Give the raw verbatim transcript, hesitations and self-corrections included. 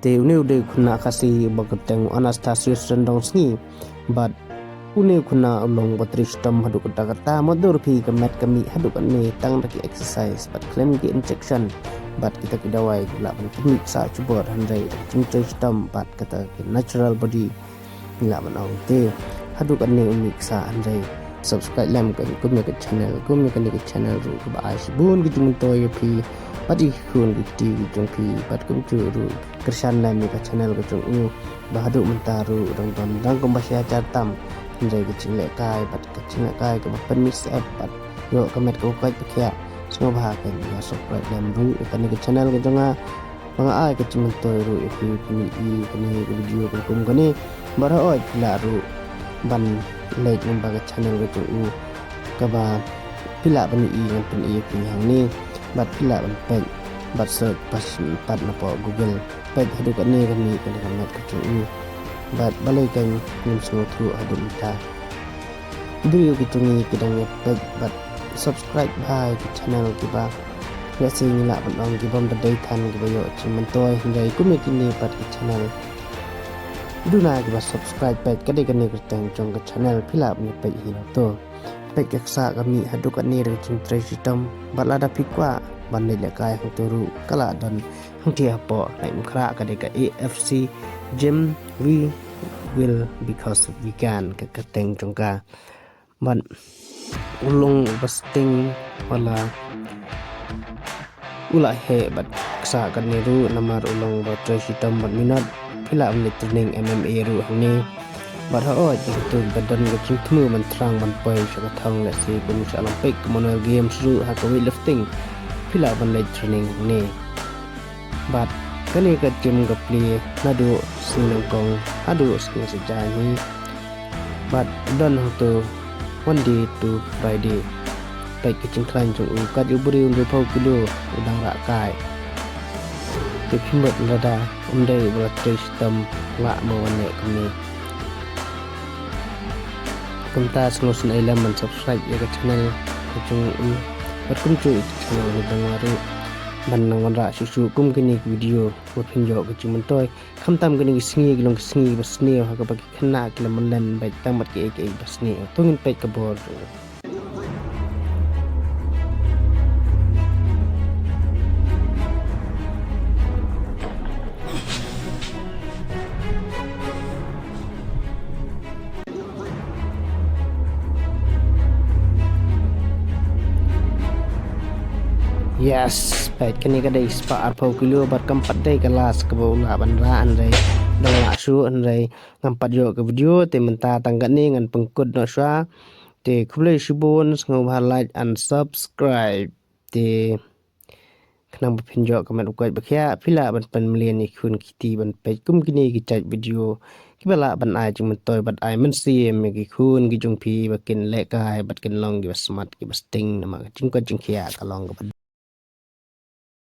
Te une u dei u khynnah Khasi ba kyrteng u Anastasius Ryndongsngi. Bad une u khynnah u long ba trei shitom haduh katta katta, mutdur phi ka met ka mih haduh katne tang da ki exercise bad khlem ki injection bad kita ki dawai ki lah ban pynmih sah jubor, hynrei da ka jingtrei shitom bad kata ki natural body. Ngi lah ban ong te haduh katne u mih sah, hynrei subscribe lem ka kum ïa ka channel, kum ïa kane ka channel ruh kaba ai shibun ki jingmyntoi ïa phi bad ïa ki khun ki kti ki jong phi, bad kumjuh ruh kyrshan lem ïa ka channel ka jong u ba haduh mynta ruh dang don dang kumba shi hajar tam, hynrei ka jinglehkai bad ka jinglehkai kaba pynmih syep bad ïoh ka met kaba koit ba khiah. Sngewbha kan ïa subscribe lem ruh ïa kane ka channel ka jong nga. Ba nga ai ka jingmyntoi ruh ïa phi, phin ïohi kane ka video kum kum kane. Bad hooid phi lah ruh ban like namar ka channel ka jong u kaba phi lah ban ïohi, ngan pyni ïa phi hangne. Bad phi lah ban peit bad search pat napoh Google. Peit haduh katne ka mih kane ka met ka jong u. Bad balei kan ngim sngewthuh haduh mynta. Briew ki jong ngi ki dang ïa peit bad subscribe bha ïa ki channel kiba, lehse ngi lah ban ong ki bym da dei than kiba ïoh jingmyntoi, hynrei kum ïa kine pat ki channel duna kiba subscribe, peit ka dei kane ka kyrteng jong ka channel, phi lah ban ïa peit hi nangto. Peit ka ksah ka mih haduh katne da ka jingtrei shitom, bad lada phi kwah ban leit lehkai hangto ruh ka lah don hangtei hapoh Laitumkhrah, ka dei ka A F C gym, we will because we can, ka kyrteng jong ka. Bad u long uba sting, wala u la heh bad ksah katne ruh namar u long uba trei shitom bad minot. Phi lah ban leit training M M A ruh hangne. Bad hooid, ïa kito kiba don ka jingthmu ban thrang ban poi sha ka thong, lehse kum sha Olympic, Commonwealth Games ruh ha ka weightlifting, phi lah ban leit training hangne. Bad kane ka gym ka plie naduh sngi nyngkong haduh sngi saitjaiñ hi. Bad don hangto Monday to Friday. Peit ka jingkhlaiñ jong u, kat u briew hynriewphew kilo u dang rah kai. Te phi mut lada um dei uba la trei shitom, lah mo ban leh kumne. Kumta sngewsynei lem ban subscribe ïa ka channel ka jong u, bad kumjuh ïa ka channel ka jong nga ruh, ban nang wanrah shuh shuh kum kine ki video ba phin ïoh ka jingmyntoi. Khamtam kine ki sngi ki long ki sngi ba sniew ha kaba ki khynnah ki la mynlen beit tang bad kiei kiei ba sniew. To ngin peit ka bor. Yes, peit kane ka dei spah arphew kilo bad kam pat dei ka last kaba u lah ban rah, hynrei dang lah shuh, hynrei ngam pat ïoh ka video, te mynta tang katne ngan pynkut noh shuwa. Te khublei shibun, sngewbha like and subscribe. Te khnang ba phin ïoh ka met ba koit ba khiah, phi lah ban pynmlien ïa ki khun ki kti ban peit kum kine ki jait video kiba lah ban ai jingmyntoi bad ai mynsiem ïa ki khun ki jong phi ba kin lehkai bad kin long kiba smat kiba sting namar ka jingkoit jingkhiah ka long kaba